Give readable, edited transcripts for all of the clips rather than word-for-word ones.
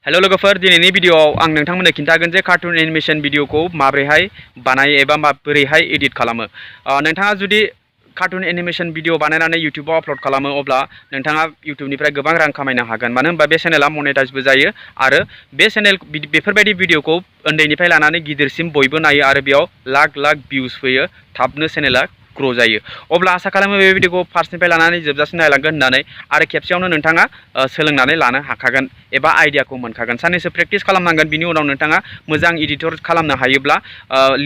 Hello लोगोफोर दिनैनि भिडियोआव आं नोंथांमोननो खिन्थागोन जे कार्टुन एनिमेशन भिडियोखौ माबोरैहाय बानायो एबा माबोरैहाय एडिट खालामो। नोंथाङा जुदि कार्टुन एनिमेशन भिडियो बानायनानै इउटिउबाव आपल'ड खालामो अब्ला नोंथाङा इउटिउबनिफ्राय गोबां रां खामायनो हागोन, मानो होनबा बे चेनेला मनेटाइजबो जायो आरो बे चेनेल बेफोरबायदि भिडियोखौ उन्दैनिफ्राय लानानै गिदिरसिम बयबो नायो आरो बेयाव लाख लाख भिउस फैयो, थाबनो चेनेला ग्र' जायो। अब्ला आसा खालामो बे भिडियोखौ फार्स्टनिफ्राय लानानै जोबजासिम नायलांगोन होननानै आरो खेबसेयावनो नोंथाङा सोलोंनानै लानो हाखागोन एबा आइडियाखौ मोनखागोन। साननैसो प्रेक्टिस खालामनांगोन, बिनि उनाव नोंथाङा मोजां एडिटर खालामनो हायोब्ला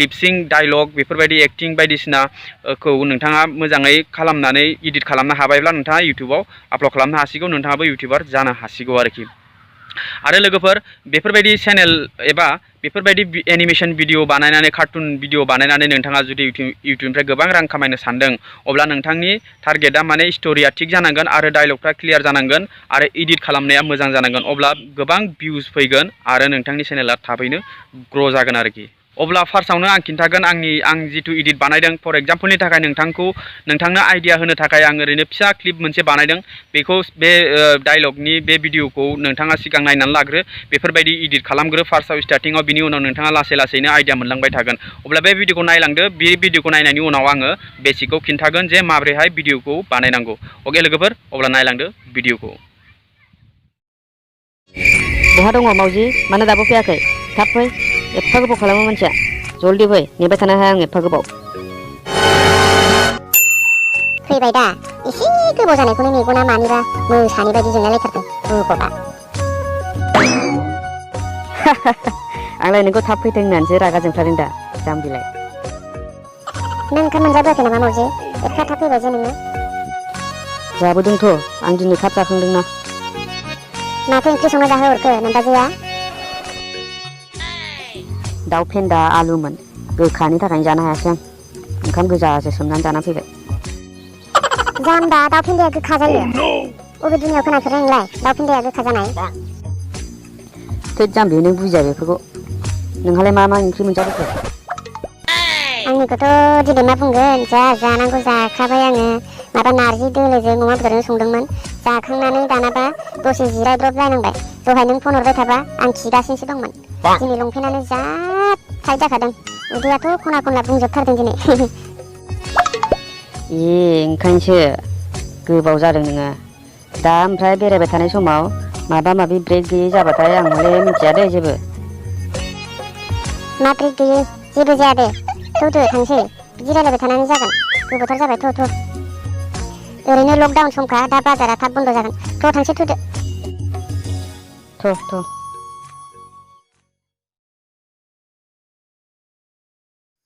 लिपसिं डायलग बेफोरबायदि एक्टिं बायदिसिनाखौ नोंथाङा मोजाङै खालामनानै एडिट खालामनो हाबायब्ला नोंथाङा इउटिउबाव आपल'ड खालामनो हासिगौ, नोंथाङाबो इउटिउबार जानो हासिगौ आरोखि। आरो लोगोफोर बेफोरबायदि चेनेल एबा बेफोरबायदि एनिमेशन भिडियो बानायनानै कार्टुन भिडियो बानायनानै नोंथाङा जुदि इउटिउबनिफ्राय गोबां रां खामायनो सानदों अब्ला नोंथांनि टारगेटआ माने स्ट'रिया थिग जानांगोन आरो डायलगफ्रा क्लियार जानांगोन आरो एडिट खालामनाया मोजां जानांगोन, अब्ला गोबां भिउस फैगोन आरो नोंथांनि चेनेला थाबैनो ग्र' जागोन आरोखि। अब्ला फार्स्टआवनो आं खिन्थागोन आं जिथु एडिट बानायदों, फर एग्जाम्पलनि थाखाय नोंथांनो आइडिया होनो थाखाय आं ओरैनो फिसा क्लिप मोनसे बानायदों। बेखौ बे डायलगनि बे भिडियोखौ नोंथाङा सिगां नायनानै लाग्रो, बेफोरबायदि एडिट खालामग्रो फार्स्टआव स्टार्टिङाव, बिनि उनाव नोंथाङा लासै लासैनो आइडिया मोनलांबाय थागोन। अब्ला बे भिडियोखौ नायलांदो, बे भिडियोखौ नायनायनि उनाव आङो बेसिकखौ खिन्थागोन जे माबोरैहाय भिडियोखौ बानायनांगौ। अके लोगोफोर, अब्ला नायलांदो भिडियोखौ। बहा दङ मावजि? मानो दाबो फैयाखै? थाब फै, एफा गोबाव खालामो मानसिया। जल्दि फै, नेबाय थानो हाया आं एफा गोबाव। फैबाय दा, एसे गोबाव जानायखौनो मेगना मानिबा मोसानि बायदि जोंलायलायथारदों बुग'बा। आंलाय नोंखौ थाब फैथों होननानैसो रागा जोंथारदों दा, जाम्बिलाय। नों ओंखाम मोनजाबोआखै नामा मावजि? एफा थाब फैबाय जे नोङो। जाबोदोंथ', आं दिनै थाब जाखांदोंना। माथो ओंख्रि संना जाहोहरखो नोमबाजैया? दाउ फेन्दा आलुमोन, गोखानि थाखायनो जानो हायासै आं। ओंखाम गोजासो सोमनानै जाना फैबाय। जाम्बा, दाउ फेन्दाया गोखा जायो? अबे दुनियाव खोनाफेरनाय नोंलाय दाउ फेन्दाया गोखा जानाय? थोद जाम्बि, नों बुजिया बेफोरखौ। नोंहालाय मा मा ओंख्रि मोनजाबोखो? आंनिखौथ' दिनै मा बुंगोन, जानांगौ जाखाबाय आङो। माबा नारजि दोलोजों अमा बेदरजों संदोंमोन। जाखांनानै दानाबा दसे जिरायब्रबलायनांबाय। दहाय नों फन हरबाय थाबा आं खिगासिनोसो दंमोन। दिनै लंपेन्टानो जा टाइट जाखादों, उदैयाथ' खना खनला बुंजोबथारदों दिनै। ओंखायनोसो गोबाव जादों नोङो। दा ओमफ्राय बेरायबाय थानाय समाव माबा माबि ब्रेक गैयै जाबाथाय आं हले मिथिया दे जेबो। मा ब्रेक गैयै? जेबो जाया दे। थौदो थांसै, बिदि रायलायबाय थानानै जागोन। गोबावथार जाबाय, थ'। ओरैनो लकडाउन समखा, दा बाजारा थाब बन्द' जागोन। थांसै, थौदो। थ'।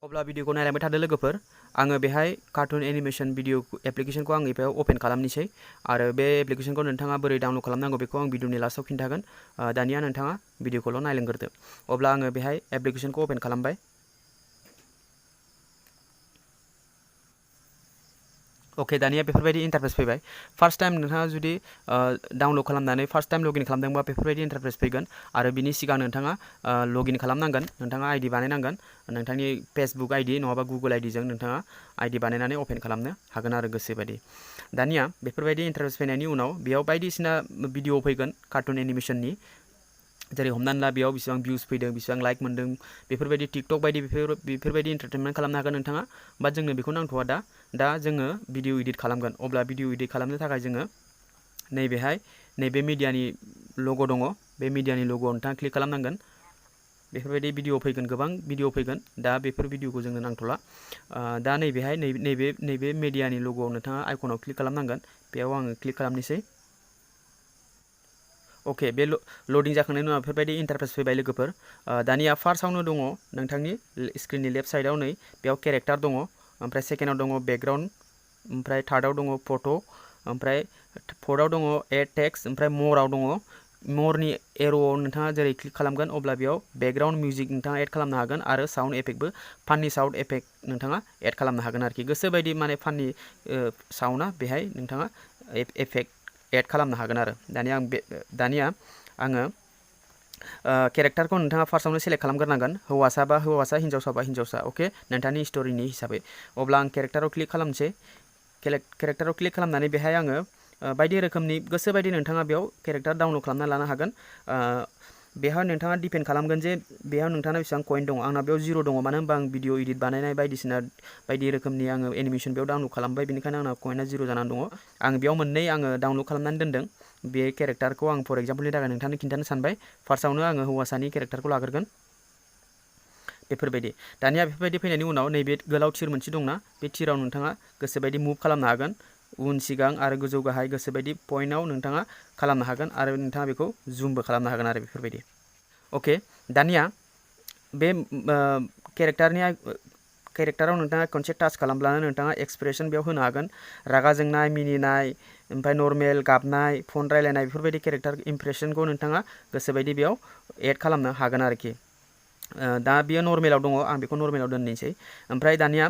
अब्ला भिडियोखौ नायलांबाय थादो लोगोफोर। आङो बेहाय कार्टुन एनिमेशन भिडियो एप्लिकेशनखौ आं बेयाव अपेन खालामनोसै आरो बे एप्लिकेशनखौ नोंथाङा बोरै डाउनलड खालामनांगौ बेखौ आं भिडियोनि लास्टआव खिन्थागोन। दानिया नोंथाङा भिडियोखौल' नायलांग्रोदो। अब्ला आङो बेहाय एप्लिकेशनखौ अपेन खालामबाय। अके, दानिया बेफोरबायदि इन्टारफेस फैबाय। फार्स्ट टाइम नोंथाङा जुदि डाउनलड खालामनानै फार्स्ट टाइम लगइन खालामदोंबा बेफोरबायदि इन्टारफेस फैगोन आरो बिनि सिगां नोंथाङा लगइन खालामनांगोन। नोंथाङा आइडि बानायनांगोन, नोंथांनि फेसबुक आइडि नङाबा गुगोल आइडिजों नोंथाङा आइडि बानायनानै अपेन खालामनो हागोन आरो गोसोबायदि। दानिया बेफोरबायदि इन्टारफेस फैनायनि उनाव बेयाव बायदिसिना भिडिअ फैगोन कार्टुन एनिमेशननि, जेरै हमनानै ला बेयाव बेसेबां भिउस फैदों, बेसेबां लाइक मोनदों, बेफोरबायदि टिकटक बायदि बेफोरबायदि एन्टारटेनमेन्ट खालामनो हागोन नोंथाङा। बाट जोंनो बेखौ नांथ'वा दा जोङो भिडिअ इडिट खालामगोन। अब्ला भिडिअ इडिट खालामनो थाखाय जोङो नैबेहाय नैबे मिडियानि लग' दङ, बे मिडियानि लग'आव नोंथाङा क्लिक खालामनांगोन। बेफोरबायदि भिडिअ फैगोन, गोबां भिडिअ फैगोन। दा बेफोर भिडिअखौ जोंनो नांथ'ला। दा नैबेहाय नैबे मिडियानि लग'आव नोंथाङा आइकनाव क्लिक खालामनांगोन। बेयाव आङो क्लिक खालामनोसै। अके, बे लडिं जाखांनायनि उनाव बेफोरबायदि इन्टारफेस फैबाय लोगोफोर। दानिया फार्स्टआवनो दङ नोंथांनि स्क्रिननि लेफ्ट साइडआव बेयाव केरेक्टार दङ, ओमफ्राय सेकेन्डआव दङ बेकग्राउन्ड, ओमफ्राय थार्डआव दङ फट', ओमफ्राय फर्थआव दङ एड टेक्स्ट, ओमफ्राय मरआव दङ। मरनि एर'आव नोंथाङा जेरै क्लिक खालामगोन अब्ला बेयाव बेकग्राउन्ड मिउजिक नोंथाङा एड खालामनो हागोन आरो साउन्ड इफेक्टबो, फाननि साउन्ड इफेक्ट नोंथाङा एड खालामनो हागोन आरोखि। गोसोबायदि माने फाननि साउन्डआ बेहाय नोंथाङा इफेक्ट एड खालामनो हागोन आरो। दानिया आङो केरेक्टारखौ नोंथाङा फार्स्टआवनो सेलेक्ट खालामग्रोनांगोन, हौवासाबा हौवासा, हिन्जावसाबा हिन्जावसा। अके, नोंथांनि स्ट'रिनि हिसाबै। अब्ला आं केरेक्टाराव क्लिक खालामनोसै। केरेक्टाराव क्लिक खालामनानै बेहाय आङो बायदि रोखोमनि गोसोबायदि नोंथाङा बेयाव केरेक्टार डाउनलड खालामना लानो हागोन। बेहा नोंथाङा डिपेन्ड खालामगोन जे बेहा नोंथाङा बेसेबां कइन दङ आंना बेयाव 0 दङ मानो होनबा आं भिडिअ एडिट बानायनाय बायदिसिना बायदि रोखोमनि आङो एनिमेशन बेयाव डाउनलड खालामबाय बेनिखायनो आंना कइना 0 जानानै दङ आं बेयाव मोननै आङो डाउनलड खालामनानै दोनदों बे केरेक्टारखौ आं फर एग्जाम्पलनि थाखाय नोंथांनो खिन्थानो सानबाय फार्स्टआवनो आङो हौवासानि केरेक्टारखौ लाग्रोगोन बेफोरबायदि दानिया बेफोरबायदि फैनायनि उनाव नैबे गोलाव थिर मोनसे दंना बे थिराव नोंथाङा गोसोबायदि मुभ खालामनो हागोन उन सिगां आरो गोजौ गाहाय गोसोबायदि पइन्टआव नोंथाङा खालामनो हागोन आरो नोंथाङा बेखौ जुमबो खालामनो हागोन आरो बेफोरबायदि अके दानिया बे केरेक्टाराव नोंथाङा खनसे टाच खालामब्लानो नोंथाङा एक्सप्रेसन बेयाव होनो हागोन रागा जोंनाय मिनिनाय ओमफ्राय नर्मेल गाबनाय फन रायलायनाय बेफोरबायदि केरेक्टार इमप्रेसनखौ नोंथाङा गोसोबायदि बेयाव एड खालामनो हागोन आरोखि दा बियो नर्मेलाव दङ आं बेखौ नर्मेलाव दोननोसै ओमफ्राय दानिया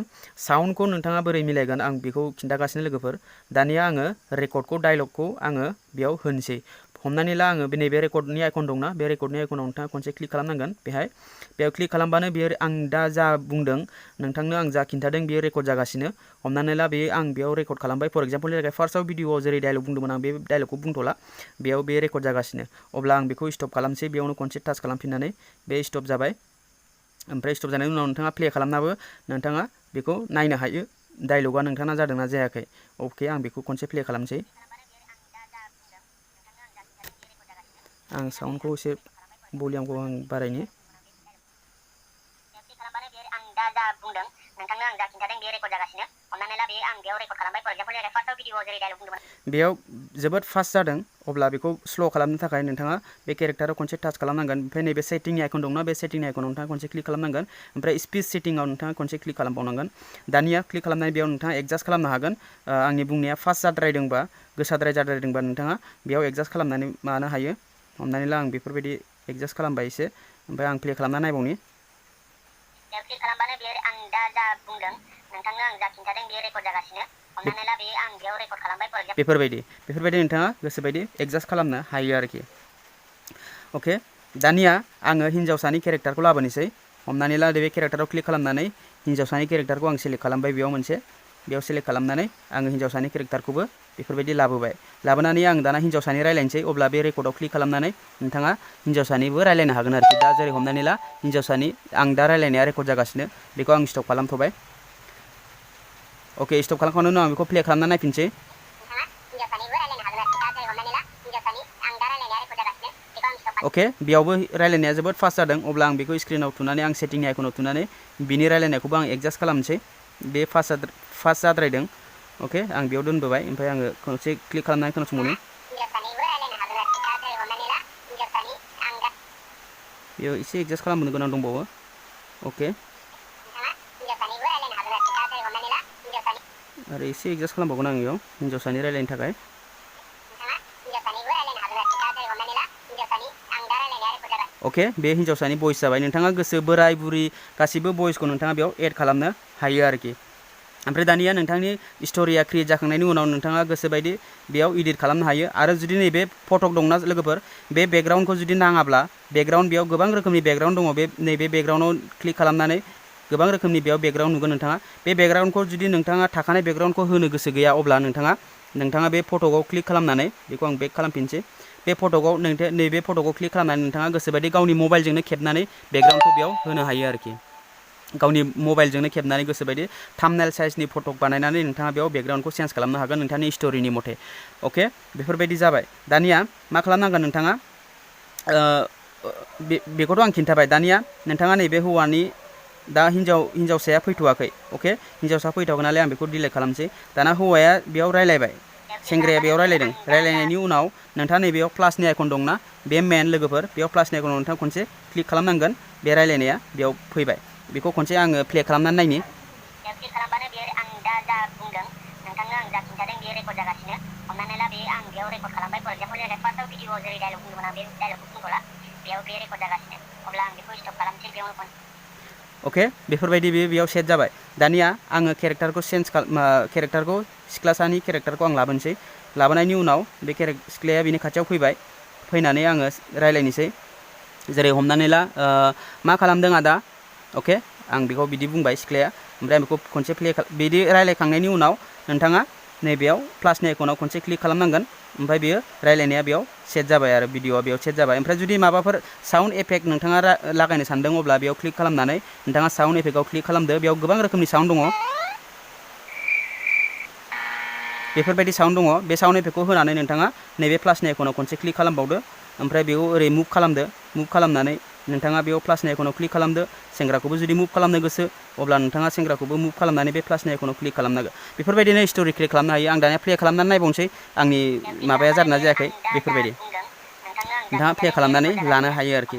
साउन्डखौ नोंथाङा बोरै मिलायगोन आं बेखौ खिन्थागासिनो लोगोफोर दानिया आङो रेकर्डखौ डायलगखौ आङो बेयाव होनोसै हमनानै ला आङो नैबे रेकर्डनि आइकन दंना बे रेकर्डनि आइकनाव नोंथाङा खनसे क्लिक खालामनांगोन बेयाव क्लिक खालामबानो बेयो आं दा जा बुंदों नोंथांनो आं जा खिन्थादों बेयो रेकर्ड जागासिनो हमनानै ला बेयो आं बेयाव रेकर्ड खालामबाय फर एग्जाम्पलनि थाखाय फार्स्टआव भिडिअआव जेरै डायलग बुंदोंमोन आं बे डायलगखौ बुंथ'ला बेयाव बे रेकर्ड जागासिनो अब्ला आं बेखौ स्टप खालामसै बेयावनो खनसे टाच खालामफिननानै बे स्टप जाबाय ओमफ्राय स्टप जानायनि उनाव नोंथाङा प्ले खालामनाबो नोंथाङा बेखौ नायनो हायो डायलगा नोंथाङा जादोंना जायाखै अके आं बेखौ खनसे प्ले खालामसै आं साउन्डखौ एसे भलिउमखौ आं बारायनि बेयाव जोबोद फास्ट जादों अब्ला बेखौ स्ल' खालामनो थाखाय नोंथाङा बे केरेक्टाराव खनसे टाच खालामनांगोन ओमफ्राय नैबे सेटिंनि आइकन दंना बे सेटिंनि आइकनाव नोंथाङा खनसे क्लिक खालामनांगोन ओमफ्राय स्पिच सेटिंआव नोंथाङा खनसे क्लिक खालामबावनांगोन दानिया क्लिक खालामनानै बेयाव नोंथाङा एडजास्ट खालामनो हागोन आंनि बुंनाया फास्ट जाद्रायदोंबा गोसाद्राय जाद्रायदोंबा नोंथाङा बेयाव एडजास्ट खालामनानै मानो हायो हमनानै ला आं बेफोरबायदि एडजास्ट खालामबाय एसे ओमफ्राय आं प्ले खालामना नायबावनि क्लिक खालामबानो बेयो आं दा जा बुंदों नोंथांनो आं जा खिन्थादों बेयो रेकर्ड जागासिनो हमनानै ला बेयो आं बेयाव रेकर्ड खालामबाय बेफोरबायदि नोंथाङा गोसोबायदि एडजास्ट खालामनो हायो आरोखि अके दानिया आङो हिन्जावसानि केरेक्टारखौ लाबोनोसै हमनानै ला बे केरेक्टाराव क्लिक खालामनानै हिन्जावसानि केरेक्टारखौ आं सेलेक्ट खालामबाय बेयाव सेलेक्ट खालामनानै आङो हिन्जावसानि केरेक्टारखौबो बेफोरबायदि लाबोनानै आं दाना हिन्जावसानि रायलायनोसै अब्ला बे रेकर्डआव क्लिक खालामनानै नोंथाङा हिन्जावसानिबो रायलायनो हागोन आरोखि दा जेरै हमनानै ला हिन्जावसानि आं दा रायलायनाया रेकर्ड जागासिनो बेखौ आं स्टप खालामथ'बाय अके स्टप खालामखांनायनि उनाव आं बेखौ प्ले खालामना नायफिनसै अके बेयावबो रायलायनाया जोबोद फास्ट जादों अब्ला आं बेखौ स्क्रिनाव थुनानै आं सेटिंनि आइकनाव थुनानै बिनि रायलायनायखौबो आं एडजास्ट खालामनोसै बे फास्ट जाद्रायदों अके आं बेयाव दोनबोबाय ओमफ्राय आङो खनसे क्लिक खालामनानै खोनासंबावनि बेयाव एसे एडजास्ट खालामनो गोनां दंबावो अके आरो एसे एडजास्ट खालामबावगोन आं बेयाव हिन्जावसानि रायलायनो थाखाय अके बे हिन्जावसानि भइस जाबाय नोंथाङा गोसो बोराय बुरि गासिबो भइसखौ नोंथाङा बेयाव एड खालामनो हायो आरोखि ओमफ्राय दानिया नोंथांनि स्ट'रिया क्रिएट जाखांनायनि उनाव नोंथाङा गोसोबायदि बेयाव एडिट खालामनो हायो आरो जुदि नैबे फटक दंना लोगोफोर बे बेकग्राउन्डखौ जुदि नाङाब्ला बेकग्राउन्ड बेयाव गोबां रोखोमनि बेकग्राउन्ड दङ नैबे बेकग्राउन्डआव क्लिक खालामनानै गोबां रोखोमनि बेयाव बेकग्राउन्ड नुगोन नोंथाङा बे बेकग्राउन्डखौ जुदि नोंथाङा थाखानाय बेकग्राउन्डखौ होनो गोसो गैया अब्ला नोंथाङा बे फटकआव क्लिक खालामनानै बेखौ आं बेक खालामफिनसै बे फटकआव नैबे फटकआव क्लिक खालामनानै नोंथाङा गोसोबायदि गावनि मबाइलजोंनो खेबनानै बेकग्राउन्डखौ बेयाव होनो हायो आरोखि गावनि मबाइलजोंनो खेबनानै गोसोबायदि थाम्बनेल साइजनि फटक बानायनानै नोंथाङा बेयाव बेकग्राउन्डखौ चेन्ज खालामनो हागोन नोंथांनि स्ट'रिनि मथे अके बेफोरबायदि जाबाय दानिया मा खालामनांगोन नोंथाङा बेखौथ' आं खिन्थाबाय दानिया नोंथाङा नैबे हौवानि दा हिन्जावसाया फैथ'वाखै अके हिन्जावसा फैथ'वाखै नालाय आं बेखौ डिलेट खालामसै दाना हौवाया बेयाव रायलायबाय सेंग्राया बेयाव रायलायदों रायलायनायनि उनाव नोंथाङा नैबेयाव प्लासनि आइकन दंना बे मेन लोगोफोर बेयाव प्लासनि आइकनाव नोंथाङा खनसे क्लिक खालामनांगोन बे रायलायनाया बेयाव फैबाय बेखौ खनसे आङो प्ले खालामनानै नायनि क्लिक खालामबानो बेयो आं दा जा बुंदों नोंथांनो आं जा खिन्थादों बेयो रेकर्ड जागासिनो हमनानै ला बेयो आं बेयाव रेकर्ड खालामबाय फर एग्जाम्पल फार्स्टआव भिडिअआव जेरै डायलग बुंदोंमोन आं बे डायलगखौ बुंथ'ला बेयाव बे रेकर्ड जागासिनो अब्ला आं बेखौ स्टप खालामसै बेयावनो अके बेफोरबायदि बेयाव सेट जाबाय दानिया आङो केरेक्टारखौ सिख्लासानि केरेक्टारखौ आं लाबोनोसै लाबोनायनि उनाव बे सिख्लाया बिनि खाथियाव फैनानै आङो रायलायनोसै जेरै हमनानै ला मा खालामदों आदा अके आं बेखौ बिदि बुंबाय सिख्लाया ओमफ्राय आं बेखौ खनसे बिदि रायलायखांनायनि उनाव नोंथाङा नैबेयाव प्लासनि आइकनाव खनसे क्लिक खालामनांगोन ओमफ्राय बेयो रायलायनाया बेयाव सेट जाबाय आरो भिडिअआ बेयाव सेट जाबाय ओमफ्राय जुदि माबाफोर साउन्ड इफेक्ट नोंथाङा लागायनो सानदों अब्ला बेयाव क्लिक खालामनानै नोंथाङा साउन्ड इफेक्टआव क्लिक खालामदो बेयाव गोबां रोखोमनि साउन्ड दङ बेफोरबायदि साउन्ड दङ बे साउन्ड इफेक्टखौ होनानै नोंथाङा नैबे प्लासनि आइकनाव खनसे क्लिक खालामबावदो ओमफ्राय बेयाव ओरै मुभ खालामदो मुभ खालामनानै नोंथाङा बेयाव प्लासनि आइकनाव क्लिक खालामदो सेंग्राखौबो जुदि मुभ खालामनो गोसो अब्ला नोंथाङा सेंग्राखौबो मुभ खालामनानै बे प्लासनि आइकनाव क्लिक खालामनांगोन बेफोरबायदिनो स्ट'रि क्रिएट खालामनो हायो आं दानिया प्ले खालामनानै नायबावनोसै आंनि माबाया जादोंना जायाखै बेफोरबायदि नोंथाङा प्ले खालामनानै लानो हायो आरोखि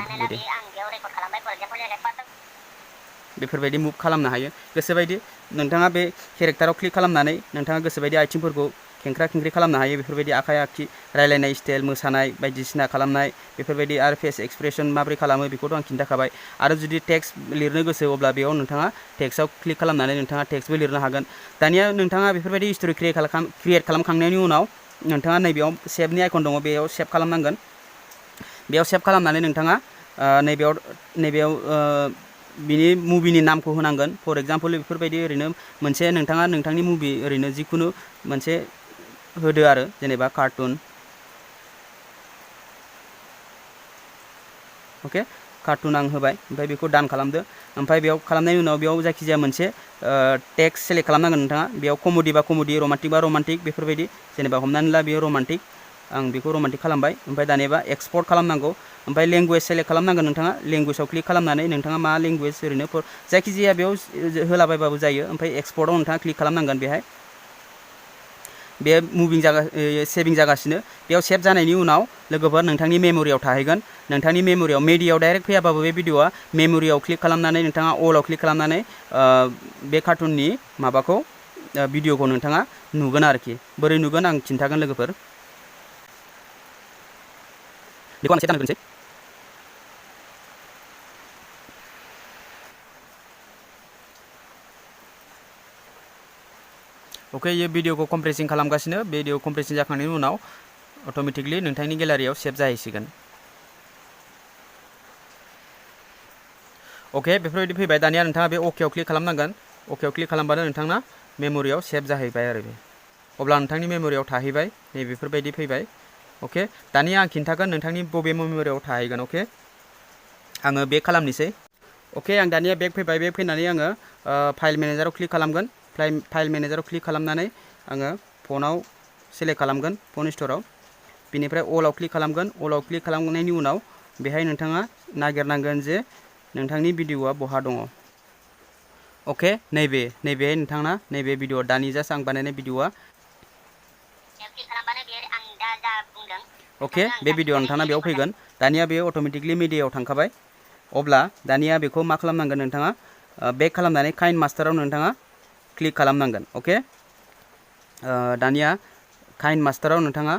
बेफोरबायदि मुभ खालामनो हायो गोसोबायदि नोंथाङा बे केरेक्टाराव क्लिक खालामनानै नोंथाङा गोसोबायदि आथिंफोरखौ खेंख्रा खेंख्रि खालामनो हायो बेफोरबायदि आखाइ आखि रायलायनाय स्टाइल मोसानाय बायदिसिना खालामनाय बेफोरबायदि आरो फेस एक्सप्रेसन माबोरै खालामो बेखौथ' आं खिन्थाखाबाय आरो जुदि टेक्स्ट लिरनो गोसो अब्ला बेयाव नोंथाङा टेक्स्टआव क्लिक खालामनानै नोंथाङा टेक्स्टबो लिरनो हागोन दानिया नोंथाङा बेफोरबायदि स्ट'रि क्रिएट खालामखांनायनि उनाव नोंथाङा नैबेयाव सेभनि आइकन दङ बेयाव सेभ खालामनांगोन बेयाव सेभ खालामनानै नोंथाङा नैबेयाव बिनि मुभिनि नामखौ होनांगोन फर एग्जाम्पल बेफोरबायदि ओरैनो मोनसे नोंथाङा नोंथांनि मुभि ओरैनो जिखुनु मोनसे होदो आरो जेनेबा कार्टुन अके कार्टुन आं होबाय ओमफ्राय बेखौ डान खालामदो ओमफ्राय बेयाव खालामनायनि उनाव बेयाव जायखिजाया मोनसे टेक्स्ट सेलेक्ट खालामनांगोन नोंथाङा बेयाव कमेडि बा कमेडि रमान्टिक बा रमान्टिक बेफोरबायदि जेनेबा हमनानै ला बेयो रमान्टिक आं बेखौ रमान्टिक खालामबाय ओमफ्राय दानिया एक्सपर्ट खालामनांगौ ओमफ्राय लेंगुवेज सेलेक्ट खालामनांगोन नोंथाङा लेंगुवेजाव क्लिक खालामनानै नोंथाङा मा लेंगुवेज ओरैनो जायखिजाया बेयाव होलाबायबाबो जायो ओमफ्राय एक्सपर्टआव नोंथाङा क्लिक खालामनांगोन बेहाय बे सेभिं जागासिनो बेयाव सेभ जानायनि उनाव लोगोफोर नोंथांनि मेम'रियाव थाहैगोन नोंथांनि मेम'रियाव मेडियायाव डाइरेक्ट फैयाबाबो बे भिडिअआ मेम'रियाव क्लिक खालामनानै नोंथाङा अलाव क्लिक खालामनानै बे कार्टुननि माबाखौ भिडिअखौ नोंथाङा नुगोन आरोखि बोरै नुगोन आं खिन्थागोन लोगोफोर बेखौ आं सेभ जानो होनोसै ओके ये भिडिअखौ कमप्रेसिं खालामगासिनो भिडिअ कमप्रेसिं जाखांनायनि उनाव अट'मेटिकलि नोंथांनि गेलारियाव सेभ जाहैसिगोन ओके बेफोरबायदि फैबाय दानिया नोंथाङा बे अकेआव क्लिक खालामनांगोन अकेआव क्लिक खालामबानो नोंथांना मेम'रियाव सेभ जाहैबाय आरो बे अब्ला नोंथांनि मेम'रियाव थाहैबाय नै बेफोरबायदि फैबाय ओके दानिया आं खिन्थागोन नोंथांनि बबे मेम'रियाव थाहैगोन ओके आङो बेक खालामनोसै ओके आं दानिया बेक फैबाय बेक फैनानै आङो फाइल मेनेजाराव क्लिक खालामगोन फाइल मेनेजाराव क्लिक खालामनानै आङो फनाव सेलेक्ट खालामगोन फन स्ट'राव बिनिफ्राय अलाव क्लिक खालामगोन अलाव क्लिक खालामनायनि उनाव बेहाय नोंथाङा नागिरनांगोन जे नोंथांनि भिडिअआ बहा दङ ओके नैबे नोंथांना नैबे भिडिअ दानि जास्ट आं बानायनाय भिडिअआ ओके बे भिडिअ नोंथांना बेयाव फैगोन दानिया बेयो अट'मेटिकलि मिडियायाव थांखाबाय अब्ला दानिया बेखौ मा खालामनांगोन नोंथाङा बेक खालामनानै काइन मास्टाराव नोंथाङा क्लिक खालामनांगोन ओके दानिया काइन मास्टाराव नोंथाङा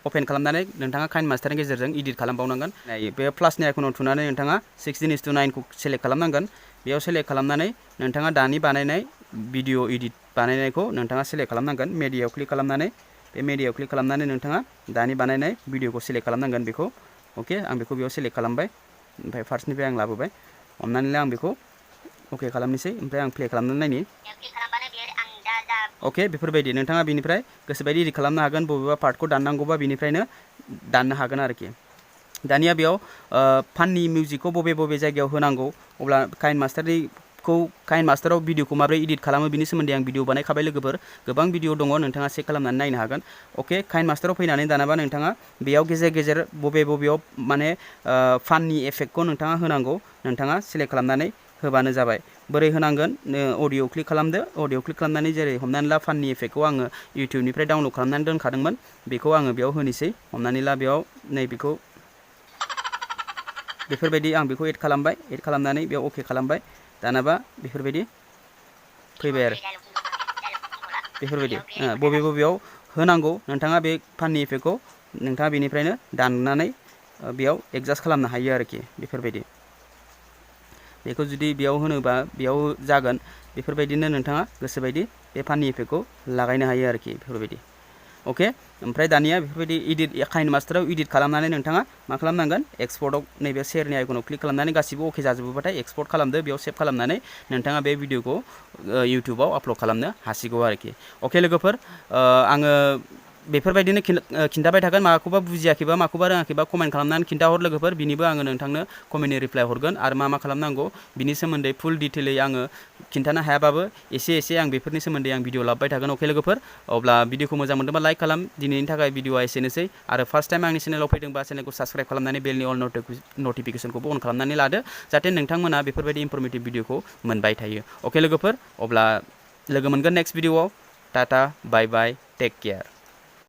अपेन खालामनानै नोंथाङा काइन मास्टारनि गेजेरजों इडिट खालामबावनांगोन बे प्लासनि आइकनाव थुनानै नोंथाङा 16:9 सेलेक्ट खालामनांगोन बेयाव सेलेक्ट खालामनानै नोंथाङा दानि बानायनाय भिडिअ इडिट बानायनायखौ नोंथाङा सेलेक्ट खालामनांगोन मेडियायाव क्लिक खालामनानै बे मेडियायाव क्लिक खालामनानै नोंथाङा दानि बानायनाय भिडिअखौ सेलेक्ट खालामनांगोन बेखौ ओके आं बेखौ बेयाव सेलेक्ट खालामबाय ओमफ्राय फार्स्टनिफ्राय आं लाबोबाय हमनानै ला आं बेखौ ओके खालामनोसै ओमफ्राय आं प्ले खालामनानै नायनि ओके बेफोरबायदि नोंथाङा बिनिफ्राय गोसोबायदि इडिट खालामनो हागोन बबेबा पार्टखौ दाननांगौबा बिनिफ्रायनो दाननो हागोन आरोखि दानिया बेयाव फाननि मिउजिकखौ बबे जायगायाव होनांगौ अब्ला काइन मास्टाराव भिडिअखौ माबोरै इडिट खालामो बिनि सोमोन्दै आं भिडिअ बानायखाबाय लोगोफोर गोबां भिडिअ दङ नोंथाङा चेक खालामनानै नायनो हागोन ओके काइन मास्टाराव फैनानै दानाबा नोंथाङा बेयाव गेजेर बबेयाव माने फाननि इफेक्टखौ नोंथाङा होनांगौ नोंथाङा सेलेक्ट खालामनानै होबानो जाबाय बोरै होनांगोन अडिअ क्लिक खालामदो अडिअ क्लिक खालामनानै जेरै हमनानै ला फाननि इफेक्टखौ आङो इउटिउबनिफ्राय डाउनलड खालामनानै दोनखादोंमोन बेखौ आङो बेयाव होनोसै हमनानै ला बेयाव नैबेखौ बेफोरबायदि आं बेखौ एड खालामनानै बेयाव अके खालामबाय दानाबा बेफोरबायदि फैबाय आरो बेफोरबायदि बबेयाव होनांगौ नोंथाङा बे फाननि इफेक्टखौ नोंथाङा बेनिफ्रायनो दाननानै बेयाव एडजास्ट खालामनो हायो आरोखि बेफोरबायदि बेखौ जुदि बेयाव होनोबा बेयाव जागोन बेफोरबायदिनो नोंथाङा गोसोबायदि बे फाननि इफेक्टखौ लागायनो हायो आरोखि बेफोरबायदि अके ओमफ्राय दानिया बेफोरबायदि इडिट काइन मास्टाराव इडिट खालामनानै नोंथाङा मा खालामनांगोन एक्सपर्टआव नैबे शेयारनि आइकनाव क्लिक खालामनानै गासिबो अके जाजोबोबाथाय एक्सपर्ट खालामदो बेयाव सेभ खालामनानै नोंथाङा बे भिडिअखौ इउटुबाव आपलड खालामनो हासिगौ आरोखि अके लोगोफोर आङो बेफोरबायदिनो खिन्थाबाय थागोन माखौबा बुजियाखैबा माखौबा रोङाखैबा कमेन्ट खालामनानै खिन्थाहर लोगोफोर बिनिबो आङो नोंथांनो कमेन्टनि रिप्लाइ हरगोन आरो मा खालामनांगौ बिनि सोमोन्दै फुल डिटेलै आङो खिन्थानो हायाबाबो एसे आं बेफोरनि सोमोन्दै आं भिडिअ लाबोबाय थागोन अके लोगोफोर अब्ला भिडिअखौ मोजां मोनदोंबा लाइक खालाम दिनैनि थाखाय भिडिअआ एसेनोसै आरो फार्स्ट टाइम आंनि चेनेलाव फैदोंबा चेनेलखौ साबस्क्राइब खालामनानै बेलनि अल नटिफिकेसनखौबो अन खालामनानै लादो जाहाथे नोंथांमोना बेफोरबायदि इनफरमेटिभ भिडिअखौ मोनबाय थायो अके लोगोफोर अब्ला लोगो मोनगोन नेक्स्ट भिडिअआव टाटा बाय बाय टेक केयार